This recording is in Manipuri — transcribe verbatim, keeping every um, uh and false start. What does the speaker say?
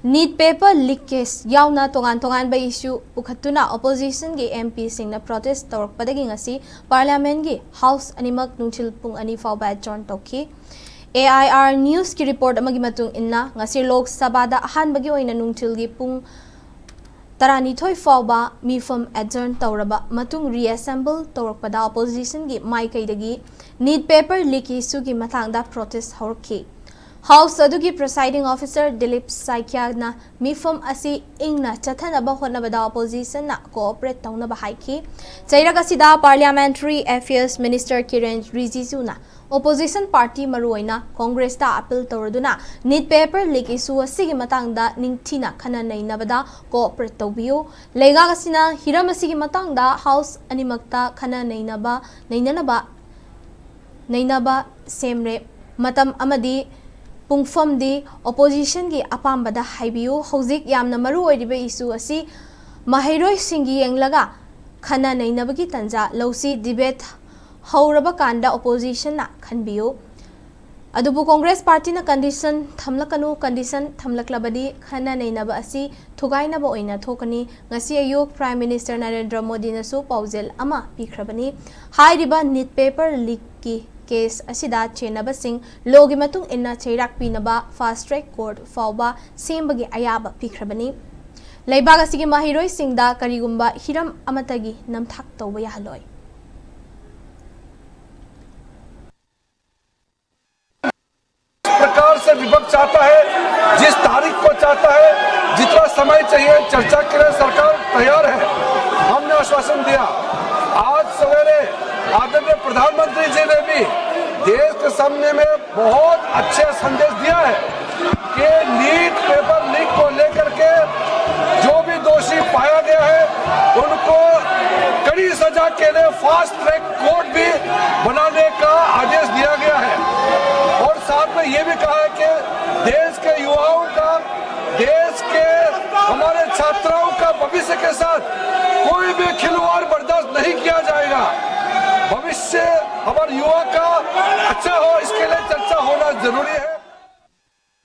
NEET paper leak case ꯌꯥꯎꯅ ꯇꯣꯉꯥꯟ ꯇꯣꯉꯥꯟꯕ issue ꯄꯨꯈꯠꯇꯨꯅ oppositionꯒꯤ MPꯁꯤꯡꯅ protest ꯇꯧꯔꯛꯄꯗꯒꯤ ꯉꯁꯤ Parliamentꯀꯤ House ꯑꯅꯤꯃꯛ ꯅꯨꯡꯊꯤꯜ ꯄꯨꯡ ꯑꯅꯤ ꯐꯥꯎꯕ adjourn ꯇꯧꯈꯤ꯫ AIR Newsꯀꯤ report ꯑꯃꯒꯤ ꯃꯇꯨꯡ ꯏꯟꯅ, ꯉꯁꯤ Lok Sabhaꯗ ꯑꯍꯥꯟꯕꯒꯤ ꯑꯣꯏꯅ ꯅꯨꯡꯊꯤꯜꯒꯤ ꯄꯨꯡ ꯇꯔꯥꯅꯤꯊꯣꯏ ꯐꯥꯎꯕ ꯃꯤꯐꯝ adjourn ꯇꯧꯔꯕ ꯃꯇꯨꯡ reassemble ꯇꯧꯔꯛꯄꯗ oppositionꯒꯤ ꯃꯥꯏꯀꯩꯗꯒꯤ NEET paper leak issueꯒꯤ ꯃꯇꯥꯡꯗ protest ꯍꯧꯔꯛꯈꯤ꯫ House ꯑꯗꯨꯒꯤ presiding officer ꯗꯤꯂꯤꯞ ꯁꯥꯏꯀꯤꯌꯥꯅ ꯃꯤꯐꯝ ꯑꯁꯤ ꯏꯪꯅ ꯆꯠꯊꯅꯕ ꯍꯣꯠꯅꯕꯗ oppositionꯅ cooperate ꯇꯧꯅꯕ ꯍꯥꯏꯈꯤ꯫ ꯆꯩꯔꯛ ꯑꯁꯤꯗ Parliamentary Affairs Minister ꯀꯤꯔꯦꯟ ꯔꯤꯖꯤꯖꯨꯅ opposition party, ꯃꯔꯨꯑꯣꯏꯅ Congressꯇ appeal ꯇꯧꯔꯗꯨꯅ NEET paper leak issue ꯑꯁꯤꯒꯤ ꯃꯇꯥꯡꯗ ꯅꯤꯡꯊꯤꯅ ꯈꯟꯅ ꯅꯩꯅꯕꯗ cooperate ꯇꯧꯕꯤꯌꯨ꯫ ꯂꯩꯉꯥꯛ ꯑꯁꯤꯅ ꯍꯤꯔꯝ ꯑꯁꯤꯒꯤ ꯃꯇꯥꯡꯗ House ꯑꯅꯤꯃꯛꯇ ꯈꯟꯅ ꯅꯩꯅꯕ, ꯅꯩꯅꯅꯕ, ꯅꯩꯅꯕ ꯁꯦꯝꯂꯦ꯫ ꯃꯇꯝ ꯑꯃꯗꯤ ꯄꯨꯡꯐꯝꯗꯤ oppositionꯒꯤ ꯑꯄꯥꯝꯕꯗ ꯍꯥꯏꯕꯤꯌꯨ꯫ ꯍꯧꯖꯤꯛ ꯌꯥꯝꯅ ꯃꯔꯨ ꯑꯣꯏꯔꯤꯕ issue ꯑꯁꯤ ꯃꯍꯩꯔꯣꯏꯁꯤꯡꯒꯤ ꯌꯦꯡꯂꯒ ꯈꯟꯅ ꯅꯩꯅꯕꯒꯤ ꯇꯥꯟꯖꯥ ꯂꯧꯁꯤ꯫ Debate ꯍꯧꯔꯕ ꯀꯥꯟꯗ oppositionꯅ ꯈꯟꯕꯤꯌꯨ꯫ ꯑꯗꯨꯕꯨ Congress partyꯅ condition ꯊꯝꯂꯛꯀꯅꯨ, condition ꯊꯝꯂꯛꯂꯕꯗꯤ ꯈꯟꯅ ꯅꯩꯅꯕ ꯑꯁꯤ ꯊꯨꯒꯥꯏꯅꯕ ꯑꯣꯏꯅ ꯊꯣꯛꯀꯅꯤ꯫ ꯉꯁꯤ ꯑꯌꯨꯛ Prime Minister ꯅꯔꯦꯟꯗ꯭ꯔ ꯃꯣꯗꯤꯅꯁꯨ ꯄꯥꯎꯖꯦꯜ ꯑꯃ ꯄꯤꯈ꯭ꯔꯕꯅꯤ꯫ ꯍꯥꯏꯔꯤꯕ NEET paper leakꯀꯤ case ꯑꯁꯤꯗ ꯆꯦꯟꯅꯕꯁꯤꯡ lawꯒꯤ ꯃꯇꯨꯡ ꯏꯟꯅ ꯆꯩꯔꯥꯛ ꯄꯤꯅꯕ fast track court ꯐꯥꯎꯕ ꯁꯦꯝꯕꯒꯤ ꯑꯌꯥꯕ ꯄꯤꯈ꯭ꯔꯕꯅꯤ꯫ ꯂꯩꯕꯥꯛ ꯑꯁꯤꯒꯤ ꯃꯍꯩꯔꯣꯏꯁꯤꯡꯗ ꯀꯔꯤꯒꯨꯝꯕ ꯍꯤꯔꯝ ꯑꯃꯠꯇꯒꯤ ꯅꯝꯊꯥꯛ ꯇꯧꯕ ꯌꯥꯍꯜꯂꯣꯏ꯫ प्रकार से विपक्ष चाहता है, जिस तारीख को चाहता है, जितना समय चाहिए चर्चा के लिए सरकार तैयार है। हमने आश्वासन दिया। आज सवेरे आदरणीय प्रधानमंत्री जी ने भी देश के सामने में बहुत अच्छा संदेश दिया है कि NEET paper leak को लेकर के जो भी दोषी पाया गया है, उनको कड़ी सजा के लिए fast track court भी बनाने का आदेश दिया गया है। और साथ में ये भी कहा है कि देश के युवाओं का, देश के हमारे छात्राओं का भविष्य के साथ कोई भी खिलवाड़ बर्दाश्त नहीं किया जाएगा। भविष्य हमारे युवा का अच्छा हो, इसके लिए चर्चा होना जरूरी है।